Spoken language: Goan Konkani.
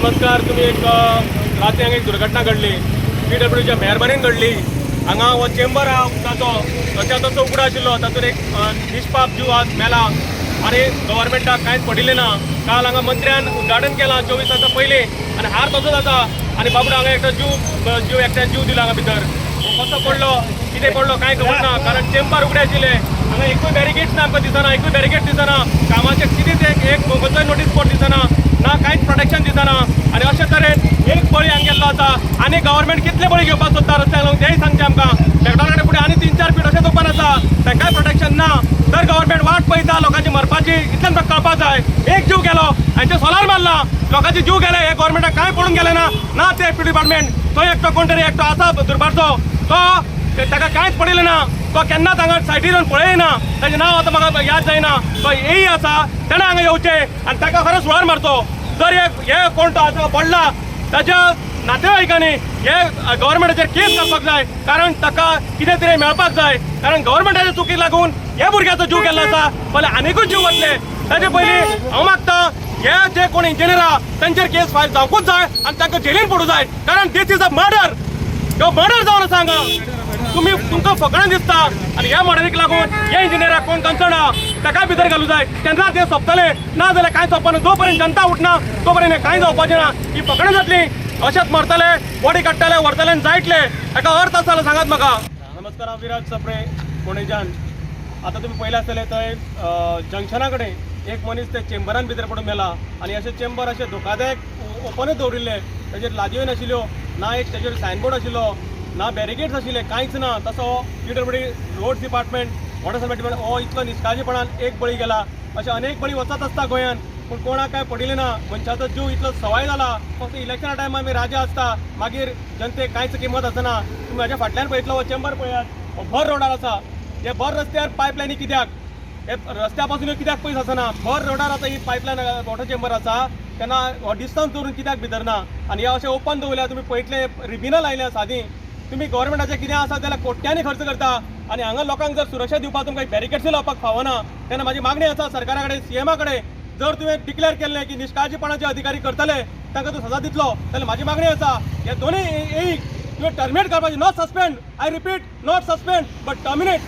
नमस्कार. तुम्ही एक राती हांगा एक दुर्घटना घडली, पीडब्ल्यूच्या मेहरबानीन घडली. हांगा हो चेंबर आहा उदकाचो, तशा तसो उगडो आशिल्लो. तातूंत एक निष्पाप जीव आज मेला आनी गव्हर्मेंटाक कांयच पडिल्लें ना. काल हांगा मंत्र्यान उद्घाटन केलां 24 वर्सां पयलीं आनी हार तसोच आसा. आनी बाबडो हांगा एकटो जीव जीव एकट्यान जीव दिलो हांगा भितर. हो कसो पडलो, कितें पडलो, कांय खबर ना, कारण चेंबर उगडे आशिल्ले. हांगा एकूय बॅरिकेड्स ना, आमकां दिसना, एकूय बॅरिकेड दिसना. कामाचें कितें तें एक खंयचोय नोटीस बोर्ड दिसना ना, कांयच प्रोटेक्शन दिसना. आनी अशे तरेन एक बळी हांगा गेल्लो आसा. आनी गव्हर्मेंट कितले बळी घेवपाक सोदता रस्त्याक लागून, तेंय सांगचें आमकां. मॅकडॉनल्ड फुडें आनी 3-4 फीट अशें ओपन आसा, तांकांय प्रोटेक्शन ना. तर गव्हर्मेंट वाट पळयता लोकांची मरपाची, इतल्यान म्हाका कळपाक जाय. एक जीव गेलो, हांचे सोलार मारला, लोकांचे जीव गेले, हे गव्हर्मेंटाक कांय पडून गेले ना. ना ते पी डिपार्टमेंट, थंय एकटो कोण तरी एकटो आसा दुर्बारचो, तो ताका कांयच पडिल्लें ना. तो केन्नाच हांगा सायडीर येवन पळयना. ताजें नांव आतां म्हाका याद जायना. तो एई आसा, तेणें हांगा येवचें आनी ताका खरें सुळार मारचो. जर हे हे कोण तो आतां पडला, ताच्या नातेवाईकांनी हे गव्हर्मेंटाचेर केस करपाक जाय, कारण ताका कितें तरी मेळपाक जाय. कारण गव्हर्मेंटाच्या चुकीक लागून ह्या भुरग्याचो जीव गेल्लो आसा, जाल्यार आनिकूय जीव वतले. ताचे पयलीं हांव मागता, हे जे कोण इंजिनियर आहा तांचेर केस फायल जावंकूच जाय आनी तांकां जेलीन पडूं जाय, कारण this is a murder. हो मर्डर जावन आसा हांगा. तुमी तुमकां फकाणां दिसता. आनी ह्या मर्डरीक लागून हे इंजिनियराक कोण कन्सर्न आहा, ताकाय भितर घालूं जाय. तेन्ना तें सोंपतलें, ना जाल्यार कांय सोंपना. जो पर्यंत जनता उठना तो पर्यंत हें कांय जावपाचें ना. ही फकाणां जातली. अशेंच मरतले, बॉडी काडटले, व्हरतले आनी जायतले. हाका अर्थ आसा जाल्यार सांगात म्हाका. नमस्कार, हांव विराज सप्रे, फोंडेच्यान. आतां तुमी पळयलें आसतलें, थंय जंक्शना कडेन एक मनीस ते चेंबरान भितर पडून मेला. आनी अशे चेंबर अशे धोकादायक ओपनूच दवरिल्ले. ताजेर लादयो नाशिल्ल्यो ना, एक ताजेर सायनबोर्ड आशिल्लो ना, बॅरिकेड्स आशिल्ले, कांयच ना. तसो PWD, roads department, water supply department हो इतलो निष्काळजीपणान एक बळी गेला. अशे अनेक बळी वचत आसता गोंयांत, पूण कोणाक काय पडिल्लें ना. मनशाचो जीव इतलो सवाय जाला. फक्त इलेक्शना टायमार आमी राजा आसता, मागीर जनतेक कांयच किंमत आसना. तुमी म्हाज्या फाटल्यान पळयतलो हो चेंबर पळयात. हो भर रोडार आसा. हे भर रस्त्यार पायपलायनी कित्याक? हे रस्त्या पासून कित्याक पयस आसना? भर रोडार आतां ही पायपलायन, वॉटर चेंबर आसा, तेन्ना हो डिस्टन्स दवरून कित्याक भितर ना? आनी हे अशें ओपन दवरल्या. तुमी पळयतले, रिबिनां लायल्या सादी. तुमी गव्हर्मेंटाचें कितें आसा जाल्यार कोट्यांनी खर्च करता आनी हांगा लोकांक जर सुरक्षा दिवपाक तुमकां बॅरिकेड्सूय लावपाक फावना, तेन्ना म्हाजी मागणी आसा सरकारा कडेन, सीएमा कडेन, जर तुवें डिक्लेअर केल्लें की निष्काळजीपणाचे अधिकारी करतले तांकां तूं सजा दितलो, जाल्यार म्हाजी मागणी आसा, हे दोनूय एक तुवें टर्मिनेट करपाची. Not suspend, I repeat, not suspend but terminate.